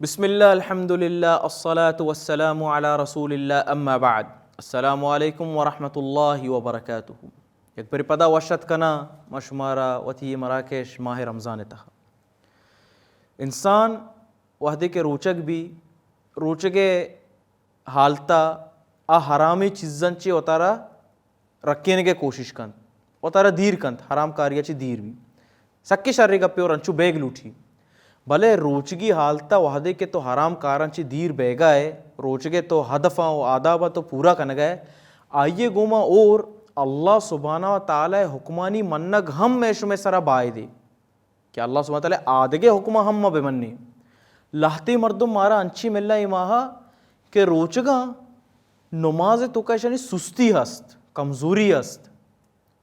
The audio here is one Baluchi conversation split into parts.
بسم اللہ، الحمدللہ، الصلاة والسلام علی رسول اللہ، اما بعد۔ السلام علیکم ورحمۃ اللہ وبرکاتہ۔ یک بری پدا وش اتک کناں ما شمارا وتی مراکش ماہ رمضان تہا۔ انسان وہدے کہ روچگ بی، روچگ ءِ حالتا آ حرامی چیزاں چہ وتارا رکینگ ءِ کوشش کنت، وتارا دیر کنت، حرام کاریا چہ دیر بی۔ سکیں شریں گپے اور انچو بیگ لوٹی۔ بلے روچگی حالتا وہدے کہ تو حرام کاراں چہ دیر بیگا ئے، روچگ ءِ تو ہدفاں و آداباں تو پورا کنگا ئے، آئی ءِ گوما اور اللہ سبحانہ و تعالی ءِ حکمانی منگ ہم مئے شمئے سرا بائدے۔ کہ اللہ سبحانہ تعالی آدگہ حکماں ہم ما بمنیں۔ لہتے مردم مارا انچی ملا اے ماہا کہ روچگاں نماز توکا اشانی سستی ہست، کمزوری ہست۔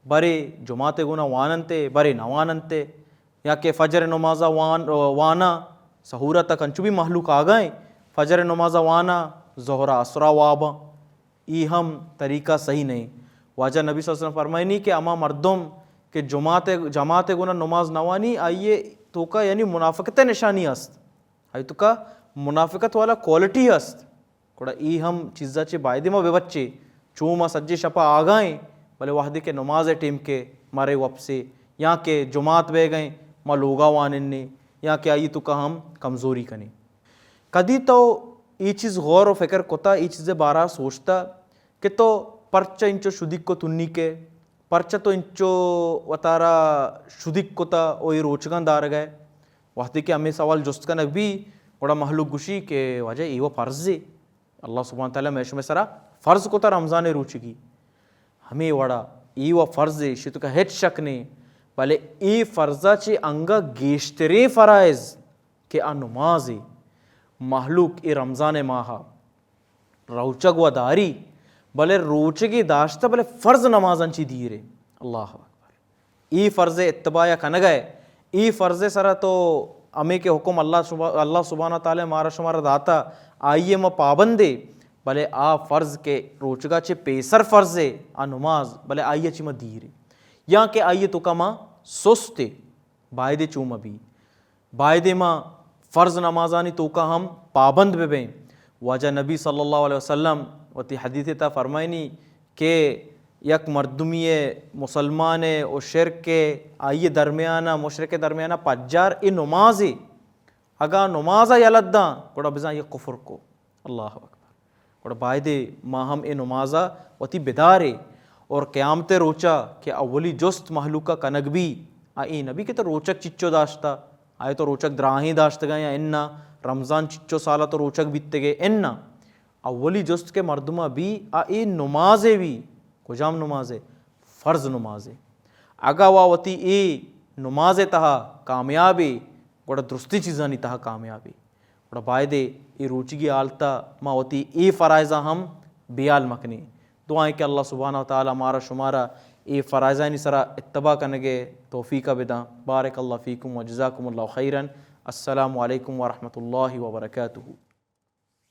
برے جماعت گونا واننتے، برے نہ واننتے، یا کہ فجر نمازا وان، وانا، سحورا تک انچو بھی مخلوق آگائیں، فجر نمازا وانا، ظہرا عصرا واباں۔ ای ہم طریقہ صحیح نہیں۔ واجہ نبی صلی اللہ علیہ وسلم فرمائنی کہ اما مردم کہ جماعت، جماعت گونا نماز نوانی، آئیے توکا یعنی منافقت نشانی است، آئی توکا منافقت والا کوالٹی است۔ گڑا ای ہم چیزا چہ بایدے ما ببچے، چو ما سجے شپا آگائیں، بلے وہدے کہ نماز ٹیم کے مارے وپسے، یا کہ جماعت بہ گئیں، ما لوگا واننے، یا کہ آئی توکا ہم کمزوری کنیں۔ کدی تو ای چیز غور و فکر کتا، ای چیز بارا سوچتا کہ تو پرچہ انچو شدیک کو تنی کے، پرچہ تو انچو وتارا شدیک کتا او ای روچگاں دارگئے؟ وہدے کہ ہمیں سوال جست کنگ بی، گڑا مہلوک گوشی کہ واجہ ای و فرض ہے، اللہ سبحانہ تعالی میں شمے سرا فرض کتا رمضان روچگی۔ ہمیں وڑا ای و فرض ہے، شی توکا ہچ شک نہیں، بلے ای فرضا چہ انگا گیشتریں فرائض کہ آ نماز ہے۔ مہلوک اے رمضان ماہ روچگ و داری، بلے روچگی داشتہ، بلے فرض نمازاں چی دیرے۔ اللہ اکبر۔ ای فرض اتباع کنگئے، ای فرض سرا تو ہمیں کہ حکم اللہ سبحا-، اللہ سبحانہ تعالی مارا شمارا داتا، آئیے ما پابندے، بلے آ فرض کہ روچگا چہ پیسر فرض ہے، آ نماز، بلے آئیے چی ما دیرے۔ یا کہ آئیے توکا ما سستے، بایدے چو مبی۔ بایدے ما فرض نمازانی توکا ہم پابند ببیں۔ واجہ نبی صلی اللہ علیہ وسلم وتی حدیث تا فرمائنی کہ یک مردمی مسلمان و شرک آئی درمیانا، مشرک درمیانا پجار ای نمازی۔ اگا نمازا یلہ داں، گڑا بزاں یہ کفر کو۔ اللہ اکبر۔ گڑا بایدے ما ہم اے نمازا وتی بدارے اور قیامت روچا کہ اولی جست مہلوکا کنگ بی، آ اے نبی کہ تو روچگ چچو داشتا، آیا تو روچگ دراہیں داشتگا یا انا، رمضان چچو سالا تو روچگ بیتگے انا۔ اولی جست کہ مردما بی، آ اے نمازے بی، کجام نمازے؟ فرض نمازے۔ اگا وا وتی اے نمازے تہا کامیابے، گڑا درستی چیزانی تہا کامیابے۔ گڑا بایدے اے روچگی حالتا ما وتی اے فرائضاں ہم بیال مکنیں۔ دعائیں کہ اللہ سبحانہ و تعالی مارا شمارا اے فرائضانی سرا اتباع کنگے توفیق بداں۔ بارک اللہ فیکم و جزاکم اللہ خیرا۔ السلام علیکم ورحمۃ اللہ وبرکاتہ۔